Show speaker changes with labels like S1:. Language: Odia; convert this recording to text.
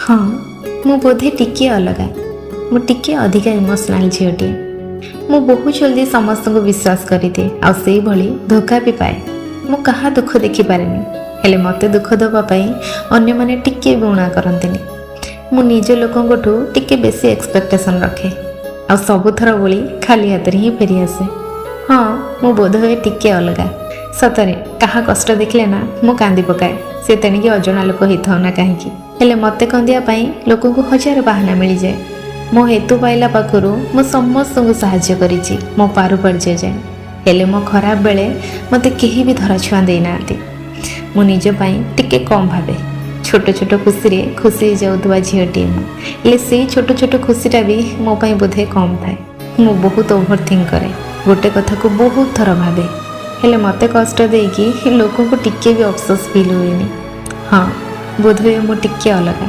S1: ହଁ, ମୁଁ ବୋଧେ ଟିକିଏ ଅଲଗା। ମୁଁ ଟିକିଏ ଅଧିକା ଇମୋସନାଲ୍ ଝିଅଟିଏ। ମୁଁ ବହୁତ ଜଲ୍ଦି ସମସ୍ତଙ୍କୁ ବିଶ୍ୱାସ କରିଦିଏ ଆଉ ସେଇଭଳି ଧୋକା ବି ପାଏ। ମୁଁ କାହା ଦୁଃଖ ଦେଖିପାରେନି, ହେଲେ ମୋତେ ଦୁଃଖ ଦେବା ପାଇଁ ଅନ୍ୟମାନେ ଟିକିଏ ବି ଊଣା କରନ୍ତିନି। ମୁଁ ନିଜ ଲୋକଙ୍କଠୁ ଟିକେ ବେଶୀ ଏକ୍ସପେକ୍ଟେସନ୍ ରଖେ ଆଉ ସବୁଥର ଭଳି ଖାଲି ହାତରେ ହିଁ ଫେରିଆସେ। ହଁ, ମୁଁ ବୋଧହୁଏ ଟିକିଏ ଅଲଗା। ସତରେ କାହା କଷ୍ଟ ଦେଖିଲେ ନା ମୁଁ କାନ୍ଦି ପକାଏ, ସେ ତେଣିକି ଅଜଣା ଲୋକ ହେଇଥାଉ ନା କାହିଁକି। ହେଲେ ମୋତେ କନ୍ଦିବା ପାଇଁ ଲୋକଙ୍କୁ ହଜାର ବାହାନା ମିଳିଯାଏ। ମୋ ହେତୁ ପାଇଲା ପାଖରୁ ମୁଁ ସମସ୍ତଙ୍କୁ ସାହାଯ୍ୟ କରିଛି ମୋ ପାରୁପର୍ଯ୍ୟ ଯାଏଁ, ହେଲେ ମୋ ଖରାପ ବେଳେ ମୋତେ କେହି ବି ଧରାଛୁଆଁ ଦେଇନାହାନ୍ତି। ମୁଁ ନିଜ ପାଇଁ ଟିକେ କମ୍ ଭାବେ। ଛୋଟ ଛୋଟ ଖୁସିରେ ଖୁସି ହେଇଯାଉଥିବା ଝିଅଟିଏ ମୁଁ, ହେଲେ ସେଇ ଛୋଟ ଛୋଟ ଖୁସିଟା ବି ମୋ ପାଇଁ ବୋଧେ କମ୍ ଥାଏ। ମୁଁ ବହୁତ ଓଭର ଥିଙ୍କ କରେ, ଗୋଟେ କଥାକୁ ବହୁତ ଥର ଭାବେ, ହେଲେ ମୋତେ କଷ୍ଟ ଦେଇକି ଲୋକଙ୍କୁ ଟିକେ ବି ଅଫସୋସ ଫିଲ୍ ହୁଏନି। ହଁ, ବୋଧହୁଏ ମୁଁ ଟିକେ ଅଲଗା।